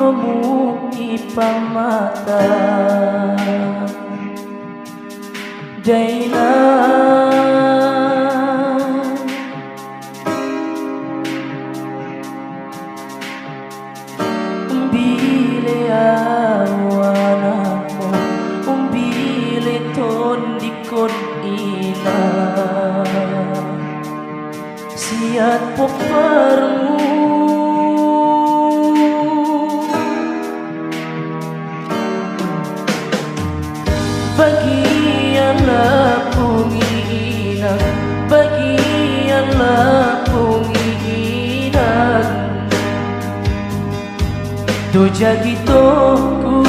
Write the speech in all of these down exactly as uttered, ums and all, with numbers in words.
Romo i pamata dainang. Umbile au anakmu, umbile tondikkon inang. Siat pomparmu. Bagian lapung inang, bagian lapung inang. Do jagi tongku.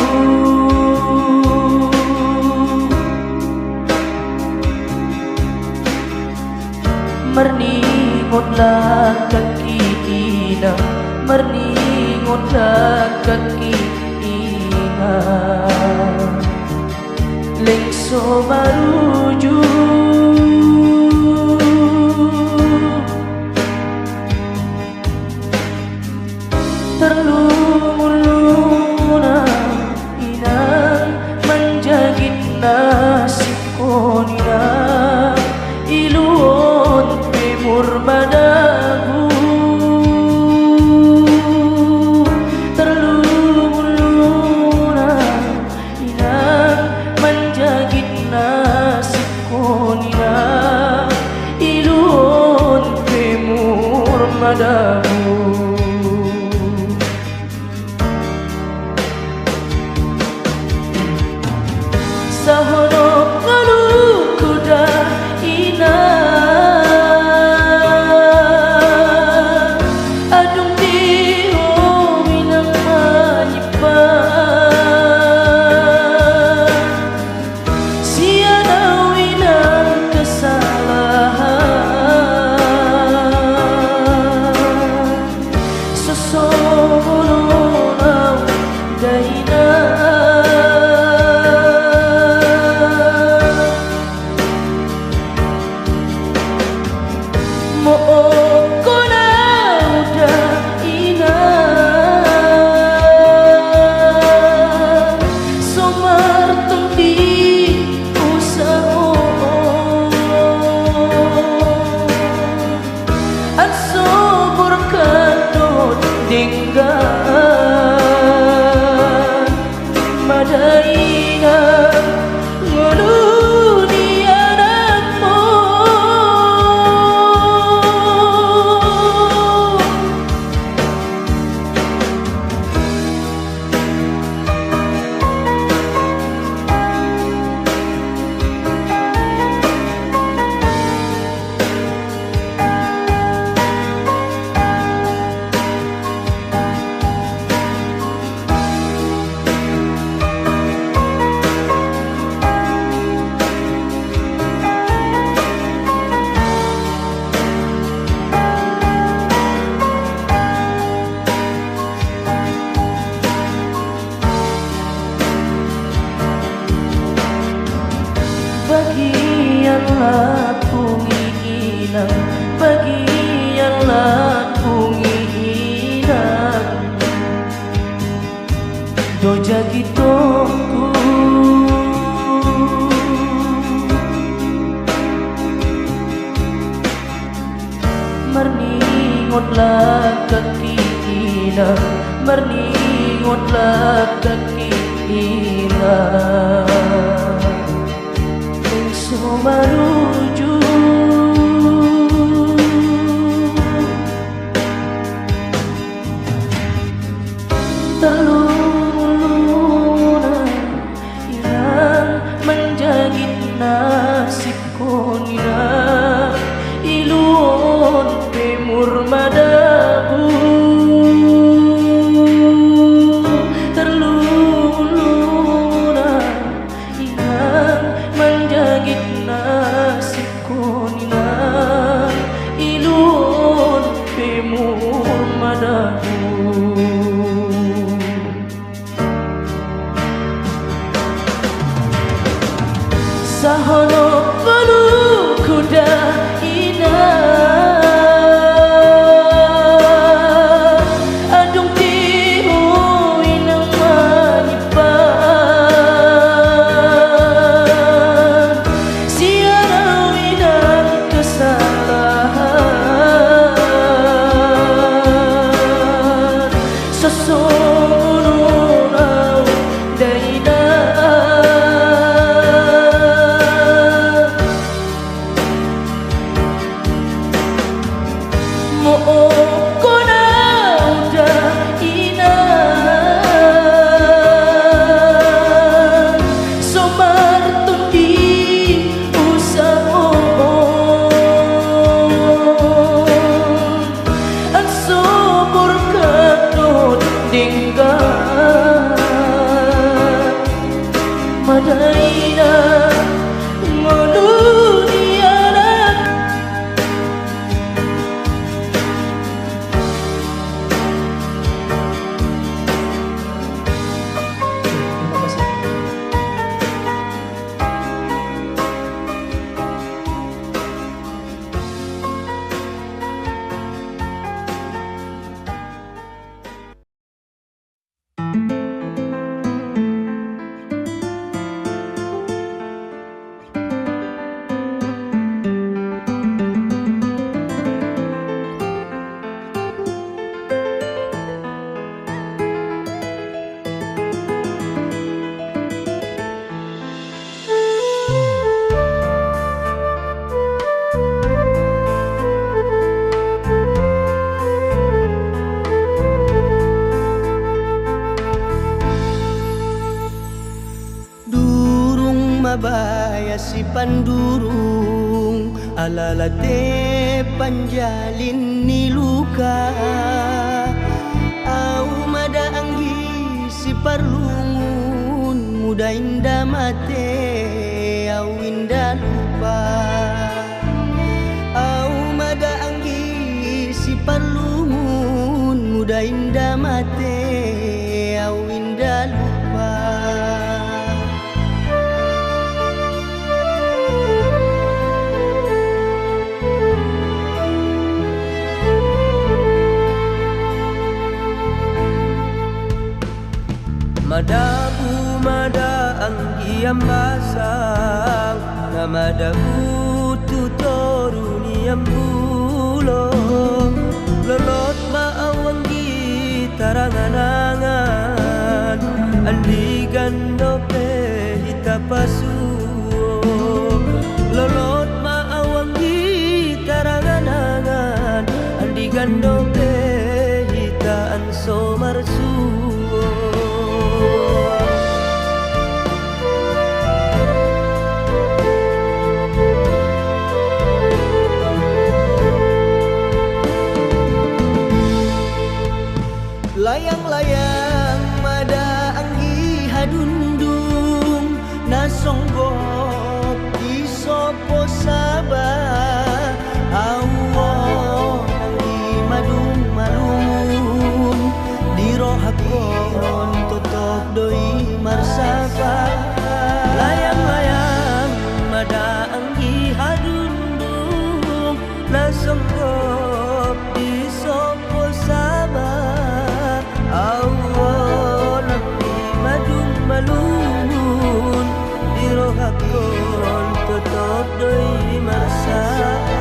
Marningot langkangki inang, marningot langkangki inang. Leng so maruju. Tarlungunlungun au inang manjagit nasibkon inang, iluon pe mur madabu. Tarlungunlungun au inang manjagit nasibkon inang, iluon pe mur madabu. Sahonok ngolungku da inang, adong di ho inang manyipa. Sian au inang kesalahan, so songon on au da inang. Moophon au da inang, so martondi husahothon. Anso borkan dohot denggan ma da inang ngolu ni anakmu. Bagian lapung inang, bagian lapung inang, do jagi tongku. Marningot langkangki inang, marningot langkangki inang, leng so maruju. Tarlungunlungun au inang manjagit nasibkon inang, iluon pe mur madabu. Tarlungunlungun au inang manjagit nasibkon inang, iluon pe mur madabu. Sahonok ngolungku da inang, adong di ho Ia sipandurung ala late panjalin ni luka. Au ma da anggi siparlungun, muda inda mate, au inda lupa. Au ma da anggi siparlungun, muda inda mate, au inda lupa. Madabu ma da anggi ambasang, na madabu tu toru ni ambulo. Lolot ma au anggi tarangan-angan, andigan dope hita pasuo. Lolot ma au anggi tarangan-angan, andigan dope hita an so marsuo. Layang-layang ma da anggi hadundung, na songgop di sopo saba. Au on anggi madung malungun, di rohangkon totop do i marsapa. Layang-layang ma da anggi hadundung, na songgop di sopo saba. Au on anggi madung malungun, di rohangkon totop do i marsapa.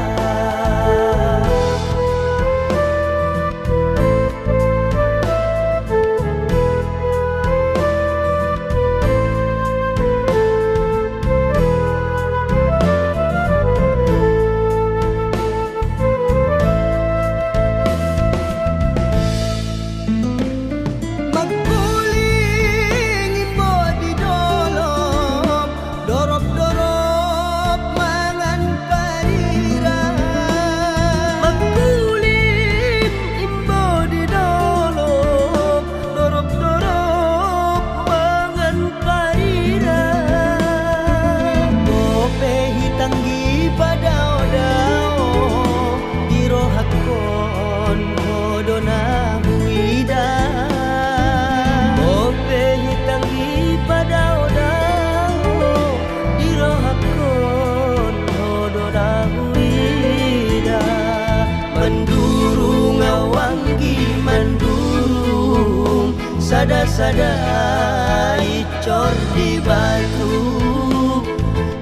Mangkuling imbo di dolok, dorop-dorop mangan parida. Mangkuling imbo di dolok, dorop-dorop mangan parida. Bope hita anggi padao-dao, di rohangkon ho do na huida. Bope hita anggi padao-dao, di rohangkon ho do na huida. Mandurung au anggi mandurung, sada-sada incor di batu.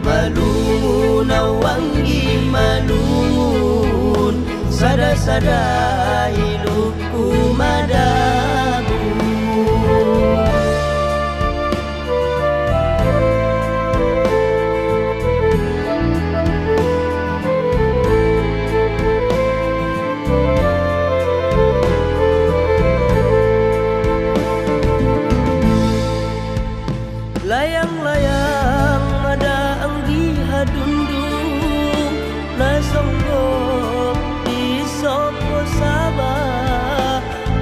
Malungun au anggi malungun, sada-sada hidupku madabu. Layang-layang ma da anggi hadundung, na songgop di sopo saba.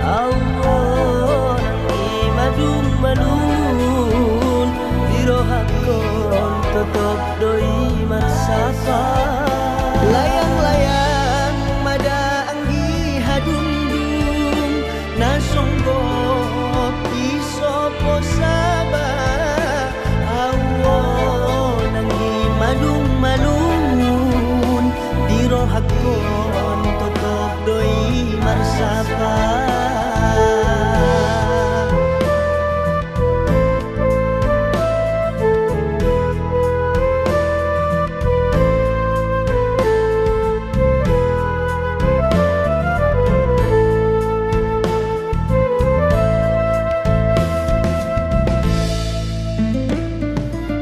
Au on anggi madung malungun, di rohangkon totop do i marsapa. Layang-layang ma da anggi hadundung, na songgop di sopo saba. Au on anggi madung malungun, di rohangkon totop do i marsapa.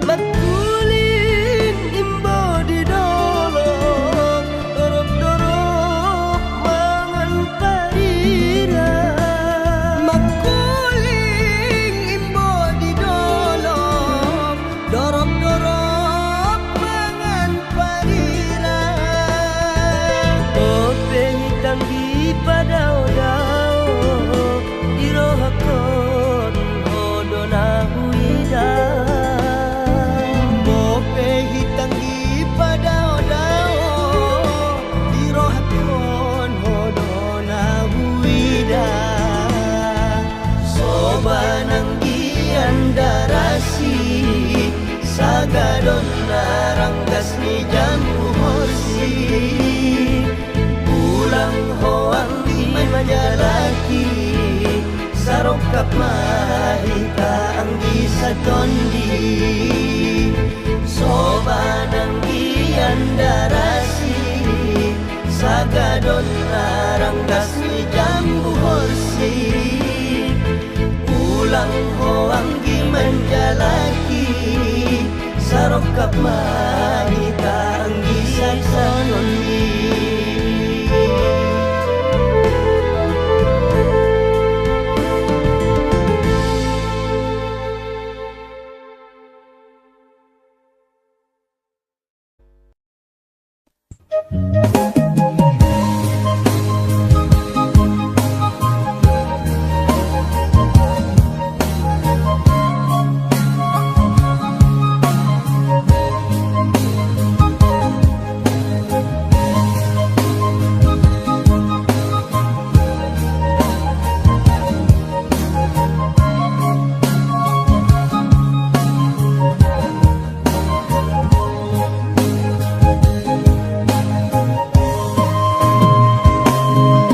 Mangkuling imbo di dolok, dorop-dorop mangan parida. ni jambu horsik, ulang ho anggi manjalaki, sarongkap ma hita anggi satondi. Soban anggi andarasi, sagadon aranggas ni jambu horsik, ulang ho anggi manjalaki, sarongkap ma hita anggi satondi.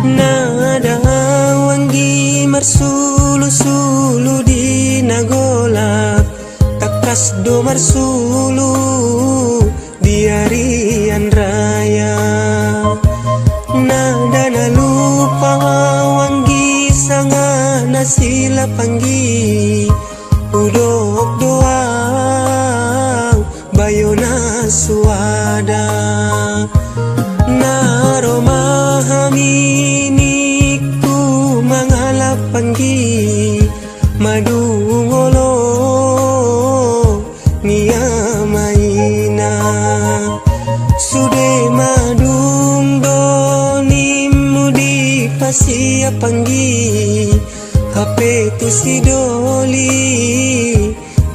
Nada au anggi marsulusulu di na golap, tangkas do marsulu di arian raya. Nada na lupa au anggi sanga na silap anggi, hudok do au bayo na suada. Na ro ma hami ningku mangalap anggi, madung olo ni ama ina. Sude madung do nimmu dipasiap anggi, hape tu sidoli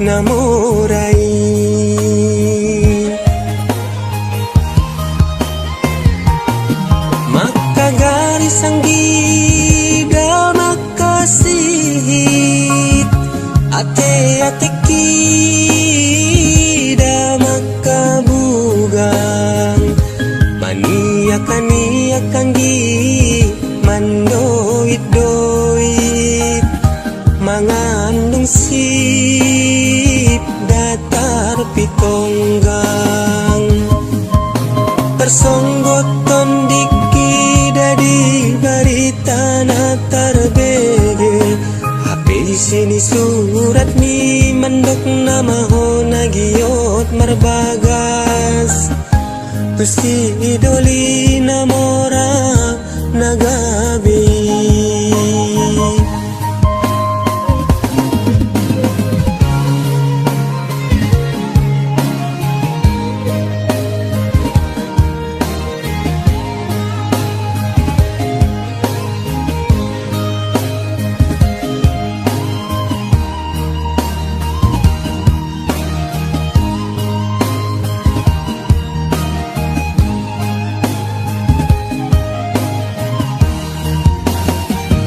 na mora i. Mangkagaris anggi da mangkasihit, ate-ateki da mangkabugang, maniak-aniak anggi mandoit-doit, mangandung sip datar pitonggang. Tarsonggot tondingki da di barita na tarbege, hape isi ni suratmi mandok nama ho na giot marbagas tu sidoli na mora na gabe i.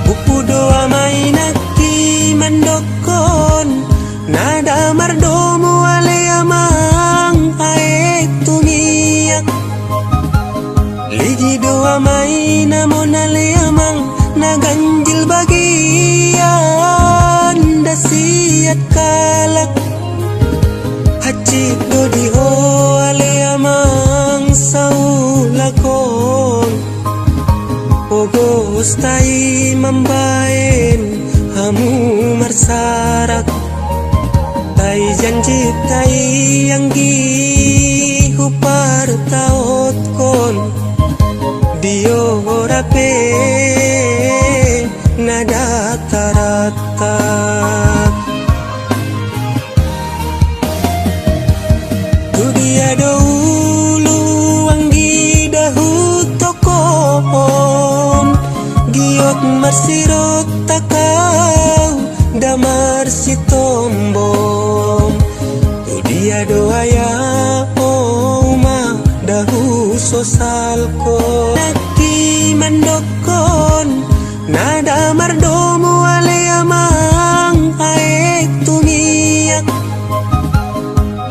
Buku do ama inangki mandokkon, nada mardomu ale amang aek tu miak. Ligi do ama ina mon ale amang na ganjil bagian da siat kalak. Hansit do di ho ale amang saulakon, pogos tai mambaen hamu marsarak. Tai janji tai anggi hupartaotkon, di ora pe na datar. Tu dia do ulu anggi da hutokon, giot marsirontak au da marsitombom. Tu dia do ayah ho uma da husosalkon. Nangki mandokkon, nada mardomu ale amang aek tu miak.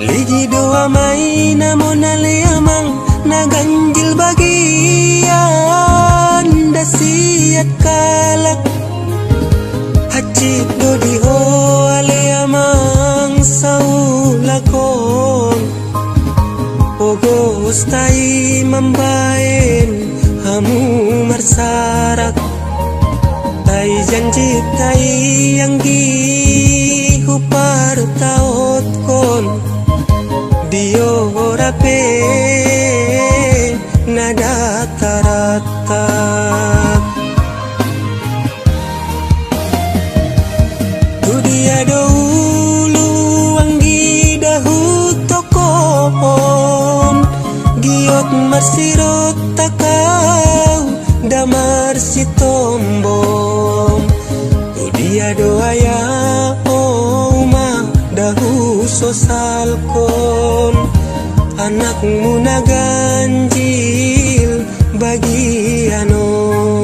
Ligi do ama ina mon Ale amang na ganjil bagian da siat halak. Hansit do di ho ale amang saulakhon. Pogos ta i mambahen hamu marsarak. Tai janji ta i anggi hupartaothon. Di ora pe na da tarantang. Tu dia do ulu anggi da hutokon. Giot marsirotak au da marsitombom. Tu dia do ayah ho uma da husosalkon. Anakmu na ganjil bagian on.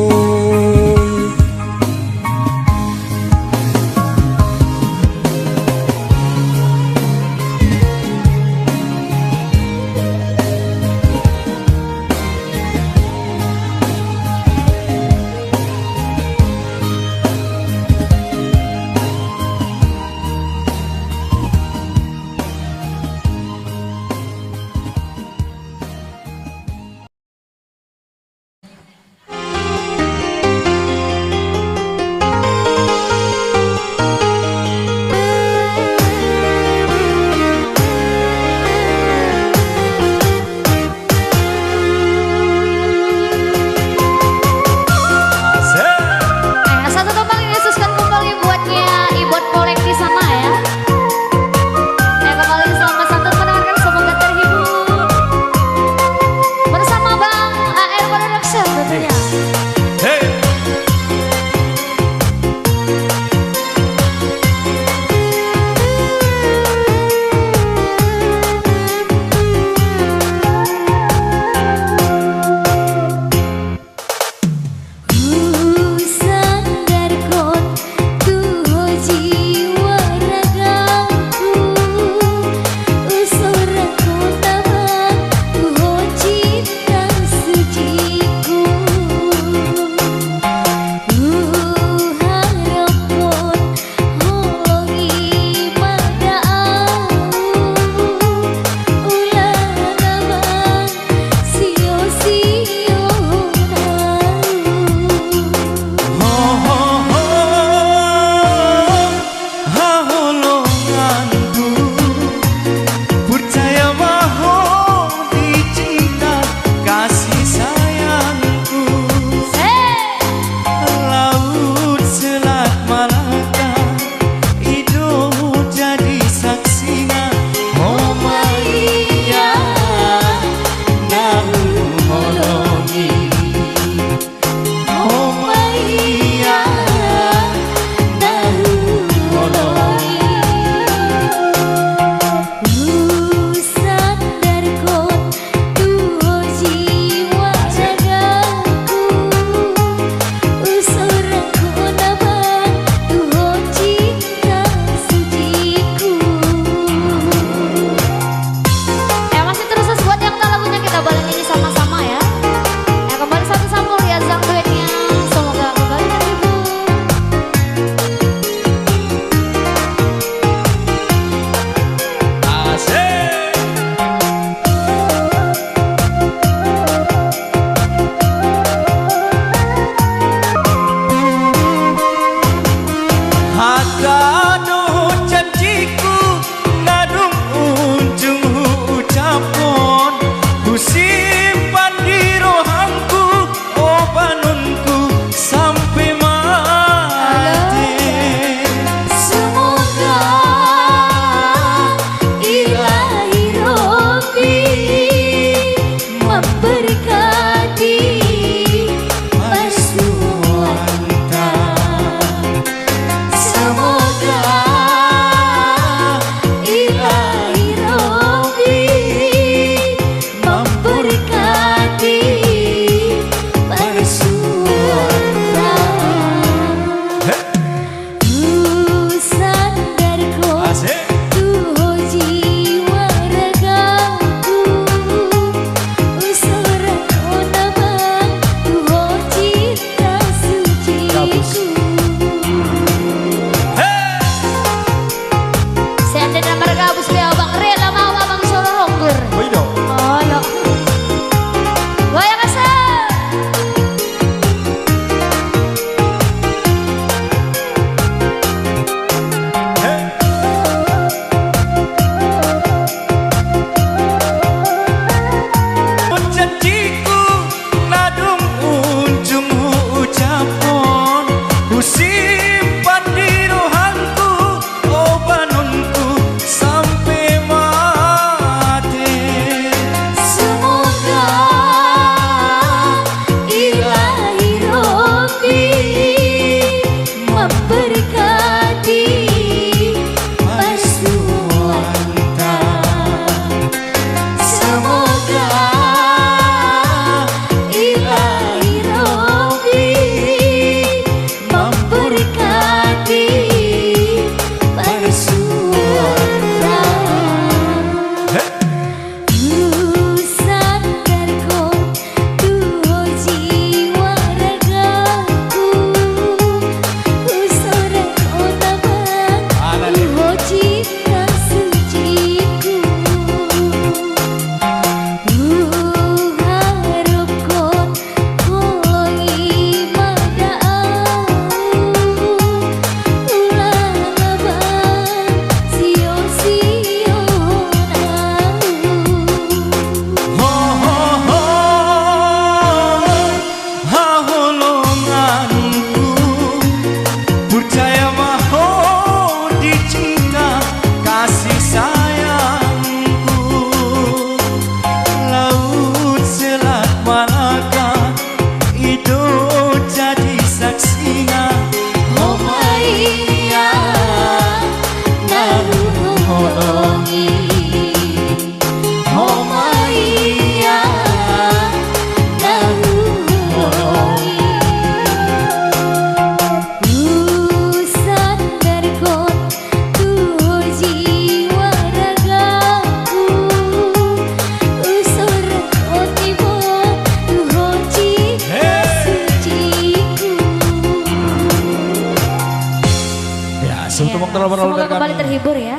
Semoga kembali terhibur ya.